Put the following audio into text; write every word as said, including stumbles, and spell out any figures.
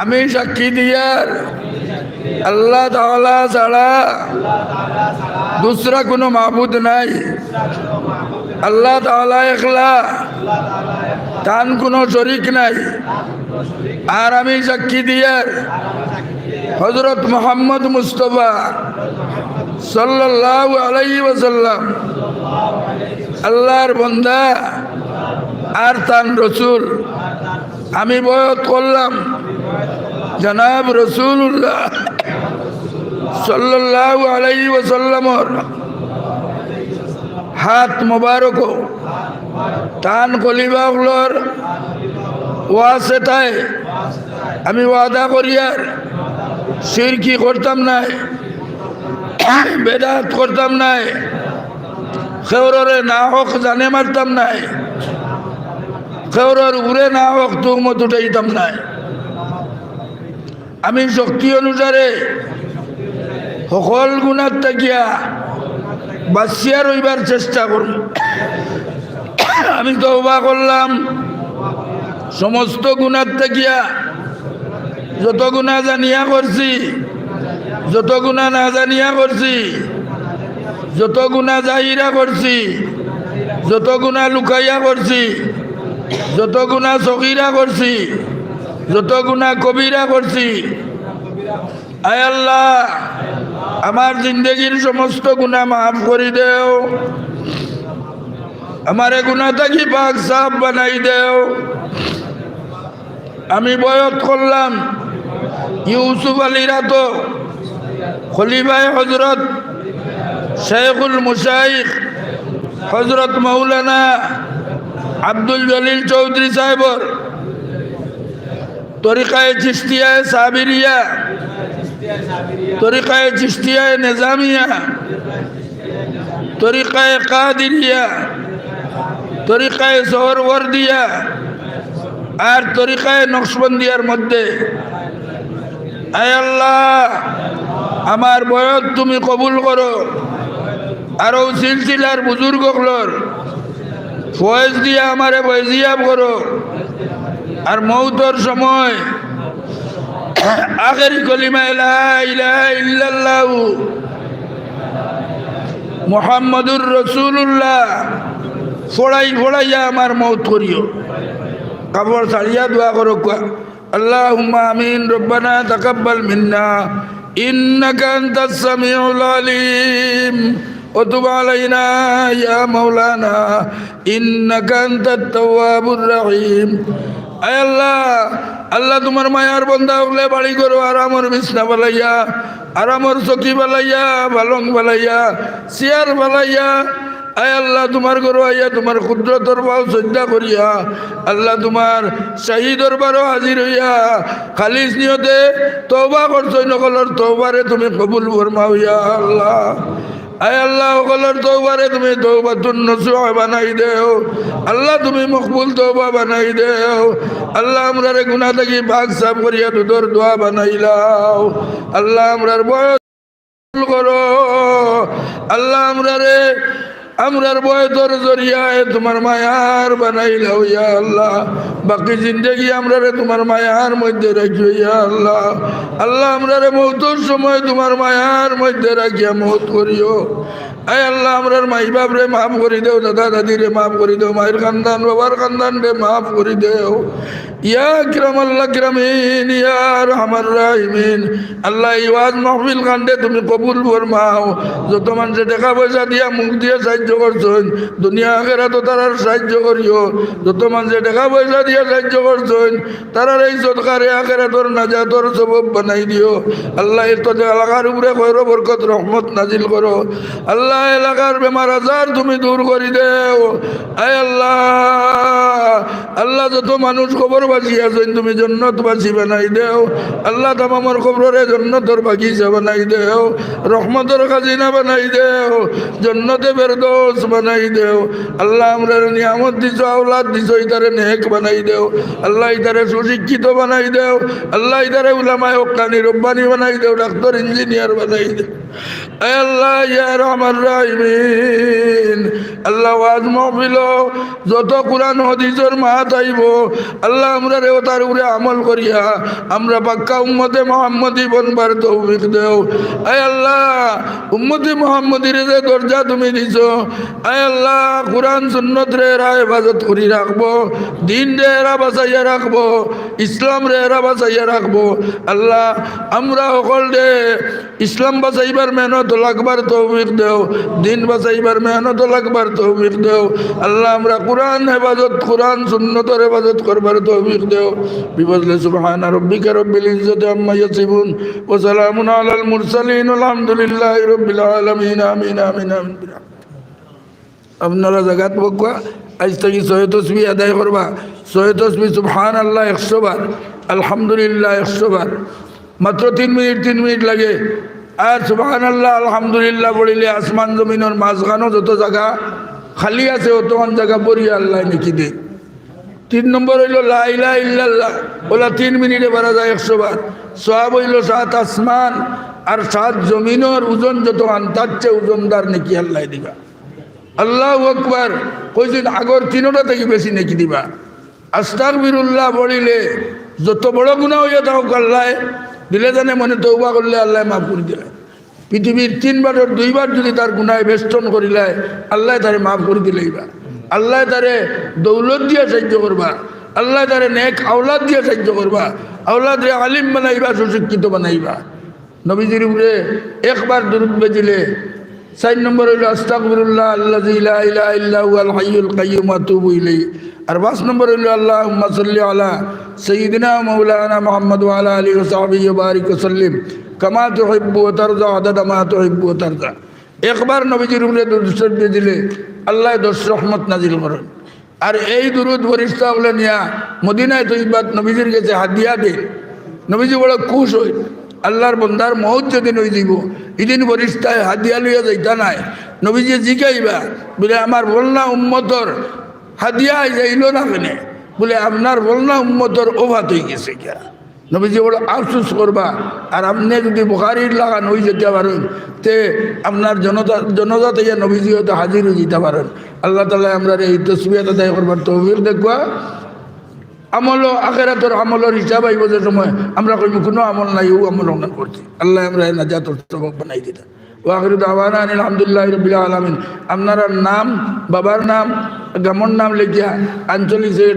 আমি সাক্ষী দিয়ার আল্লাহ তাআলা ছাড়া দুসরা কুনু মাবুদ নাই। আল্লাহ তাআলা একলা, তান কুনু শরিক নাই। আর আমি সাক্ষী দিয়ার হযরত মুহাম্মদ মুস্তাফা সাল্লাল্লাহু আলাইহি ওয়াসাল্লাম আল্লাহর বান্দা আর তান রসুল। আমি বয়াত করলাম জনাব রাসূলুল্লাহ সাল্লাল্লাহু আলাইহি ওয়াসাল্লামর হাত মোবারক, তান খলিফা অকলর ওয়াসিতায় আমি ওয়াদা করিয়ার শিরকি করতাম নায়, বেদাত করতাম নায়, কেউররে না হক জানে মারতাম নায়, কেউরর উপরে না হক তুহমত উঠাইতাম নায়। আমি শক্তি অনুসারে হকল গুনার থাকিয়া বাঁচিয়া রইবার চেষ্টা করমু। আমি তওবা করলাম সমস্ত গুনার থাকিয়া, যত গুনা জানিয়া করছি, যত গুনা না জানিয়া করছি, যত গুনা জাহিরা করছি, যত গুনা লুকাইয়া করছি, যত গুনা সগীরা করছি, যত গুনা কবিরা করছি, আয় আল্লাহ, আমার জিন্দেগির সমস্ত গুনা মাফ করি দেও, আমারে গুনা থাকি পাক সাফ বানাই দেও। আমি বয়াত করলাম ইউসুফ আলীর আতো, খলিফায়ে হযরত শেখুল মশায়েখ হযরত মাওলানা আব্দুল জলিল চৌধুরী সাহেবর তরিকায়ে চিশতিয়ায়ে সাবিরিয়া, তরিকায়ে চিশতিয়ায়ে নিজামিয়া, তরিকায়ে কাদিরিয়া, তরিকায়ে সোহরওয়ার্দিয়া আর তরিকায়ে নকশবন্দিয়ার মধ্যে, আয় আল্লাহ, আমার বয়াত তুমি কবুল করো। আর অউ সিলসিলার বুজুর্গ অকলর ফয়েজ দিয়া আমারে ফয়েজিয়াব করো। আর মউতর সময় আখেরি কলিমা লা ইলাহা ইল্লাল্লাহু মুহাম্মাদুর রাসূলুল্লাহ ফড়াই ফড়াইয়া আমার মউত করিও। কাপড় ছাড়িয়া দোয়া করো। আল্লাহুম্মা আমিন। রব্বানা তাকাব্বাল মিন্না ইন্নাকা আনতাস সামিউল আলিম ওয়া তুব আলাইনা ইয়া মাওলানা ইন্নাকা আনতাত তাওয়াবুর রহিম। আয় আল্লাহ, আল্লাহ তুমার মায়ার বন্দা অকলে বাড়ি ঘরো আরামর বিছনা বানাইয়া, আরামর চকি বানাইয়া, পালং বানাইয়া, চেয়ার বানাইয়া, আয় আল্লাহ, তুমার ঘরো আইয়া তুমার কুদরতর পাও সইজদা করিয়া, আল্লাহ, তুমার শাহী দরবারো হাজির অইয়া, খালিস নিয়তে তওবা করছইন, অকলর তওবারে তুমি কবুল ফরমাও, ইয়া আল্লাহ। আয় আল্লাহ, অকলর তওবারে তুমি তওবাতুন নসুহা বানাই দেও। আল্লাহ, তুমি মকবুল তওবা বানাই দেও। আল্লাহ, আমরারে গুনা থাকি পাক সাফ করিয়া দুধর দোয়া বানাইলাও। আল্লাহ, আমরার বয়স করো। আল্লাহ, আমরারে, আমরার বয়সর জরিয়ায় তুমার মায়ার বানাইলাও, ইয়া আল্লাহ। বাকি জিন্দেগি আমরারে তুমার মায়ার মধ্যে রাখিও, ইয়া আল্লাহ। আল্লাহ, আমরারে মউতর সময় তুমার মায়ার মধ্যে রাখিয়া মউত করিও। আয় আল্লাহ, আমরার মাই বাপরে মাফ করি দেও, দাদা দাদিরে মাফ করি দেও, মাইর খান্দান, বাবার খান্দানরে মাফ করি দেও। ইয়া আকরামাল আকরামিন, ইয়া আরহামার রাহিমিন। আল্লাহ, ই ওয়াজ মাহফিল খানরে তুমি কবুল ফরমাও। যত মানষে টেকা পয়সা দিয়া, মুখ দিয়া সাইয্য করছইন, দুনিয়া আখেরাতো তারার সাইয্য করিও। যত মানষে টেকা পয়সা দিয়া সাইয্য করছইন, তারার এই সদকারে আখেরাতর নাজাতর সবব বানাই দিও। আল্লাহ, এর তো এলাকার উপরে খয়র বরকত রহমত নাজিল করো। আল্লাহ, এলাকার বেমার আজার তুমি দূর করি দেও। আয় আল্লাহ, আল্লাহ, যত মানুষ কবরবাসী আছইন, তুমি জন্নতবাসী বানাই দেও। আল্লাহ, তামামর কবররে জন্নতর বাগিচা বানাই দেও, রহমতর খাজিনা বানাই দেও, জন্নতে ফেরদৌস বানাই দেও। আল্লাহ, আমরারে নিয়ামত দিছো, আওলাদ দিছো, ইতারে নেক বানাই দেও। আল্লাহ, ইতারে সুশিক্ষিত বানাই দেও। আল্লাহ, ইতারে উলামায়ে হক্কানি রব্বানি বানাই দেও, ডাক্তার ইঞ্জিনিয়ার বানাই দেও। আয় আল্লাহ, ইয়া আরহামার রাহিমিন, আল্লাহ, ওয়াজ মাহফিলো যত কোরআন হাদিসর মাত আইবো, আল্লাহ, আমরারে ওটার উপরে আমল করিয়া আমরা পাক্কা উম্মতে মুহাম্মদী বনবার তৌফিক দেও। আয় আল্লাহ, উম্মতে মুহাম্মদীরে যে দরজা তুমি দিছো, আয় আল্লাহ, কোরআন সুন্নতরে এরা হেফাজত করি রাখবো, দিনরে এরা বাঁচাইয়া রাখবো, ইসলামরে এরা বাঁচাইয়া রাখবো। আল্লাহ, আমরা হকলরে ইসলাম বাঁচাইবার মেহনত লাগবার তৌফিক দেও, দিন বাঁচাইবার মেহনত লাগবার তৌফিক দেও। আল্লাহ, আমরা কোরআন হেফাজত, কোরআন সুন্নতর হেফাজত করবার তৌফিক দেও। بفضل سبحان ربك رب العزة عما يصفون وسلام على المرسلين والحمد لله رب العالمين. آمين، آمين، آمين. আপনারা জাগাত বকুয়া, আইজ থাকি ছয় তসবি আদায় করবা। ছয় তসবি সুবহানাল্লাহ একশো বার, আলহামদুলিল্লাহ একশো বার। মাত্র তিন মিনিট, তিন মিনিট লাগে। আর সুবহানাল্লাহ, আলহামদুলিল্লাহ পড়িলে আসমান জমিনর মাঝখানো যত জাগা খালি আছে, অতখান জাগা ভরিয়া আল্লায় নেকি দেইন। তিন নম্বর অইলো লা ইলাহা ইল্লাল্লাহ, অলা তিন মিনিটে পারা যায় একশো বার। সওয়াব অইলো সাত আসমান আর সাত জমিনর ওজন যতখান, তার চেয়ে ওজনদার নেকি আল্লায় দিবা। আল্লাহু আকবার। কইছইন, আগর তিনোটা থাকি বেশি নেকি দিবা। আস্তাগফিরুল্লাহ পড়িলে যত বড় গুনা অইয়া থাকুক, আল্লায় দিলে জানে মনে তওবা করলে আল্লায় মাফ করি দিলা। পৃথিবীর তিনবারর দুইবার যুদি তার গুনায় বেষ্টন করিলায়, আল্লায় তারে মাফ করি দিলাইবা। আল্লায় তারে দৌলত দিয়া সাহায্য করবা, আল্লায় তারে নেক আওলাদ দিয়া সাহায্য করবা, আওলাদরে আলিম বানাইবা, সুশিক্ষিত বানাইবা। নবীজির উপরে একবার দুরুদ বেজিলে, চাইর নম্বর অইলো, আস্তাগফিরুল্লাহ আল্লাযী লা ইলাহা ইল্লা হুয়াল হাইয়ুল কাইয়্যুম ওয়া আতুবু ইলাইহি। আর পাঁচ নম্বর অইলো, আল্লাহুম্মা সাল্লি আলা সাইয়্যিদিনা ওয়া মাওলানা মুহাম্মদ ওয়া আলা আলিহি ওয়া সাহবিহি ওয়া বারিক ওয়া সাল্লিম কামা তুহিব্বু ওয়া তারদা আদাদা মা তুহিব্বু ওয়া তারদা। একবার নবীজির উপরে দুরুদ শরীফ বেজিলে আল্লায় দশ রহমত নাজিল করইন। আর এই দুরুদ ফিরিস্তা অকলে নিয়া মদিনায়ে তৈয়্যিবাত নবীজির গেছে হাদিয়া দেইন। নবীজি বড় খুশ অইন। আল্লার বন্দার মউত যেদিন অইযিবো, ইদিন ফিরিস্তায় হাদিয়া লইয়া যাইতা নায়। নবীজিয়ে জিকাইবা, বুলে, "আমার ফলনা উম্মতর হাদিয়া আইজ আইলো না কেনে?" বুলে, "আপনার ফলনা উম্মতর ওফাত অইগেছে গিয়া।" নবীজি বড় আফসোস করবা। আর আপনে যুদি বুখারীর লাখান অই যাইতা পারইন, তে আপনার জনতা, জনাজাত অইয়া নবীজি অয়তো হাজির অই যাইতা পারইন। আল্লাহ তাআলায় আমরারে এই তসবিহাত আদায় করবার তৌফিক দেউক্কা। আমলও, আখেরাতর আমলর হিসাব আইবো যে সময়, আমরা কইমু, "কুনু আমল নাই, অউ আমল অখান করছি।" আল্লায় আমরারে নাজাতর সবব বানাই দিতা। ওয়া আখিরু দাওয়ানা আনিল হামদুলিল্লাহি রাব্বিল আলামিন। আপনারার নাম, বাবার নাম, গামর নাম লেখিয়া আঞ্চলিক সেক্রেটারি